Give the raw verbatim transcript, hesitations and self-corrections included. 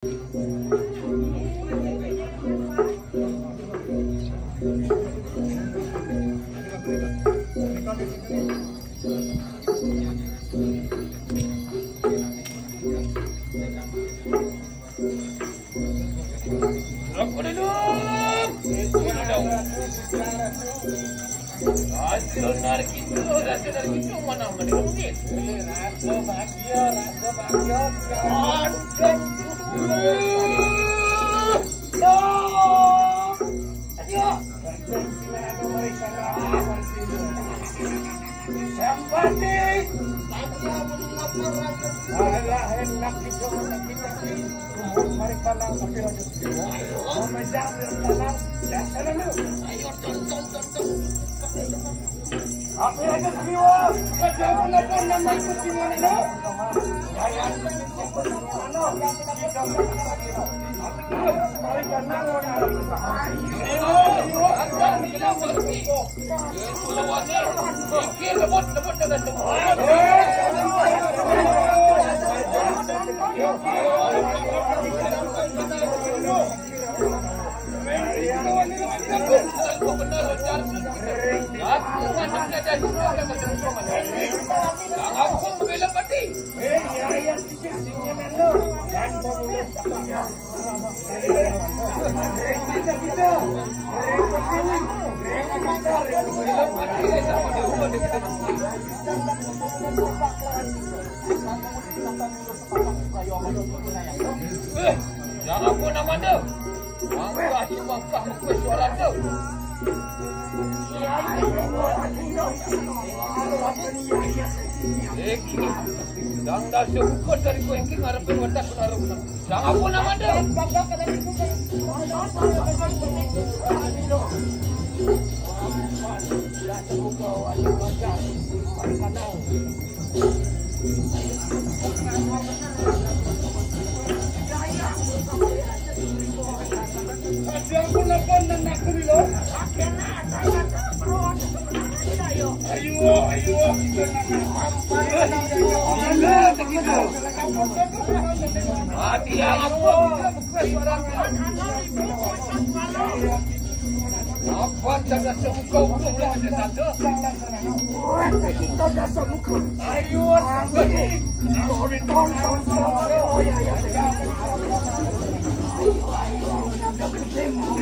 Hasil dari itu, hasil dari itu mana, mana mungkin? Rasa bahagia, rasa bahagia. Aduh. Aduh. Aduh. Sambati. Alah, hendak itu, hendak itu. Mari palang, tapi raja. Memegang palang, dasar lu. Ayo, tonton, tonton. Tapi raja Siwa, kerja pun apa nama itu Siwa ini? Jangan. Eh, jangan pun nama tu. Mangkah di mangkah muka suara tu. Iki. Dang dah sebut dari kau iki ngarepin wadah kena. Jangan pun nama tu. Ayo, ayo, kita nak. Ayo, kita nak. Hati yang apa? Apa jaga semuka urung lah ada tanda. Kita dah semuka. Ayo, sorry, sorry, sorry. Oh, ya, ya, ya. Ayo, ayo, kita ketemu.